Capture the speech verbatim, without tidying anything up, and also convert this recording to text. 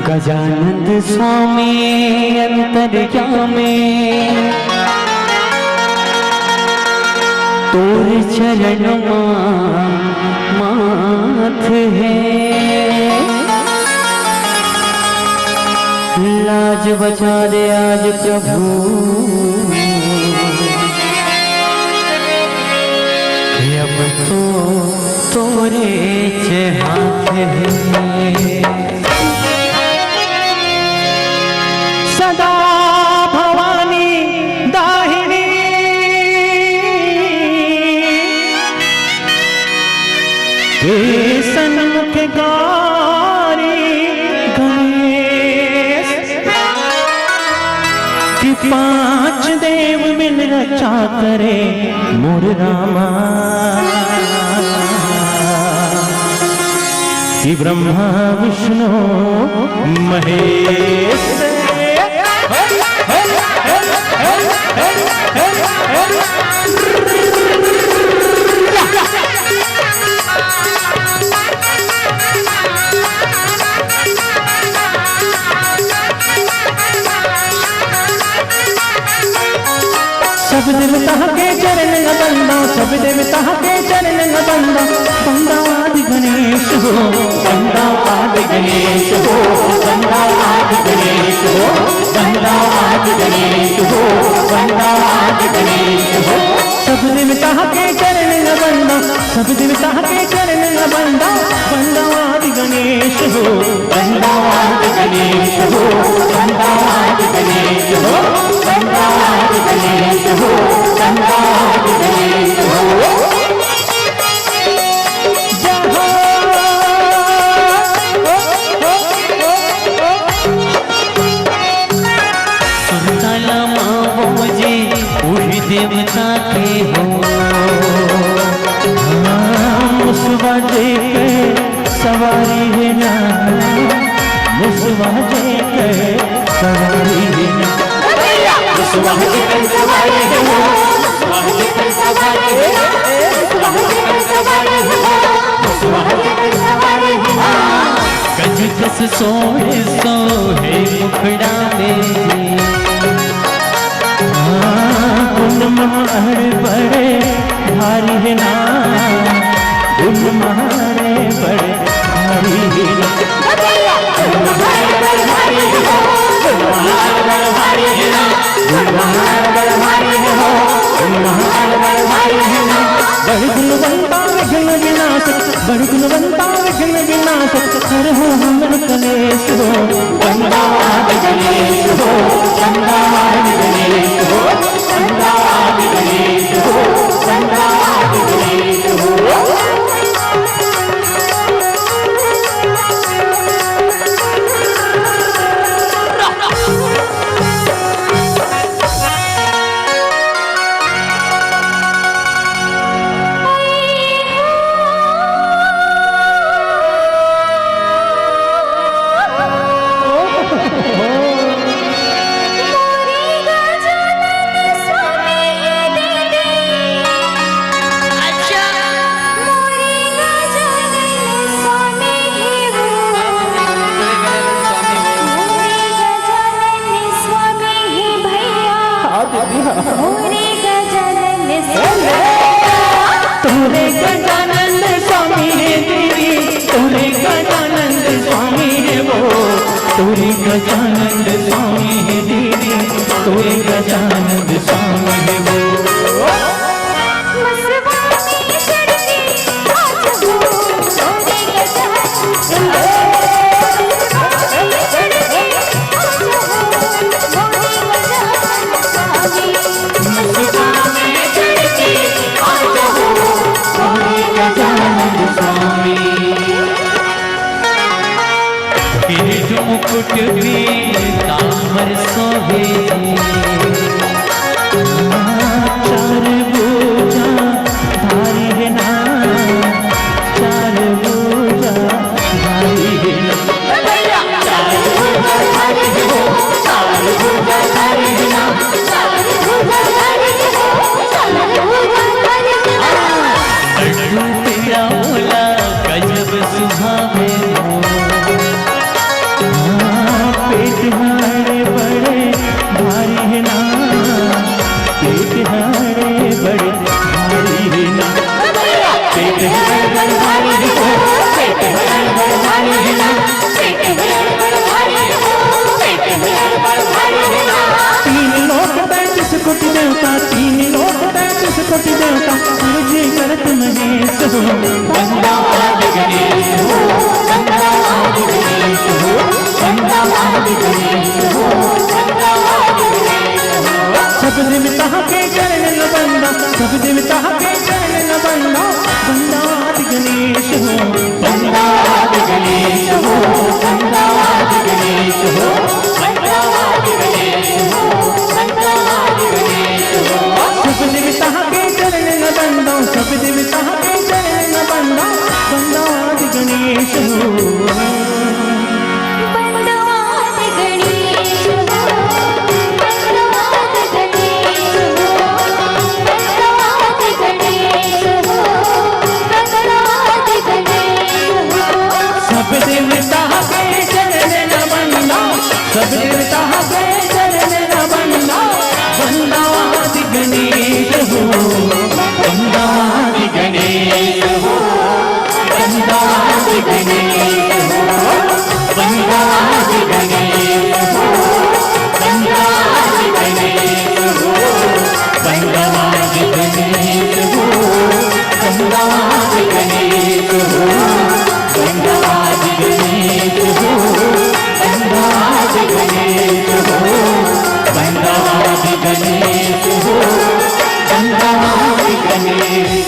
गजानंद स्वामी अंतर्यामी, तोर चरण माथ हे। लाज बचा दे आज प्रभु, कि अब तो तोरे च हाथ हे। सदा भवानी दाहिनी, हे सन्मुख गौरी गणेश, कि पांच देव मिल रचा करे मोर रामा, कि ब्रह्मा विष्णु महेश। सब देवता के चरण न बंदा, सब देवता के चरण न बंदा, बंदा आदि गणेश हो, बंदा आदि गणेश हो, बंदा आदि गणेश हो, बंदा आदि गणेश हो, बंदा आदि गणेश हो। सब देवता के चरण न बंदा, सब देवता के चरण न बंदा, बंदा आदि गणेश हो, बंदा आदि गणेश हो, बंदा आदि गणेश हो, बंदा आदि गणेश हो, बंदा आदि गणेश हो। जय हो। सुरताला मावो जी, उही देवता के हो। हाँ, मुसवा जे के सवारी हे ना, मुसवा जे के सवारी हे ना। मुसवा जे के सवारी हे ना, मुसवा जे के सवारी हे ना, मुसवा जे के सवारी हे ना, मुसवा जे के सवारी हे ना। गज कस सोहे सोहे मुखड़ा में जी। हाँ, गुन महर बड़े भारी हे ना, गुन महर बड़े भारी हे ना। गुन महर बड़े भारी हे ना, गुन महर बड़े भारी हे ना, गुन महर बड़े भारी हे ना, गुन महर बड़े भारी हे ना। बड़ गुणवंता विघ्न विनाशक, बड़ गुणवंता विघ्न विनाशक, हरहु हमर कलेश हो। बंदा आदि गणेश हो, बंदा आदि गणेश हो, बंदा आदि गणेश हो, बंदा आदि गणेश हो। स्वामी हे भैया। हाँ दीदी, हाँ। मोरे गजानन स्वामी। तोरे गजानन स्वामी हे दीदी, तोरे गजानन स्वामी हे वो। तोरे गजानन स्वामी हे दीदी, तोरे गजानन स्वामी हे वो। गिरज मुकुट पीतांबर शोभे जी। चार भुजा धारी हे ना, चार भुजा धारी हे ना। लड्डू तेरा भोला गजब सुहावे हो। के चरण न बंदा, सब देवता के चरण न बंदा, बंदा आदि गणेश हो, बंदा आदि गणेश हो, बंदा आदि गणेश हो, बंदा आदि गणेश हो, बंदा आदि गणेश हो, बंदा आदि गणेश हो, बंदा आदि गणेश हो, बंदा आदि गणेश हो, बंदा आदि गणेश हो, बंदा आदि गणेश हो, बंदा आदि गणेश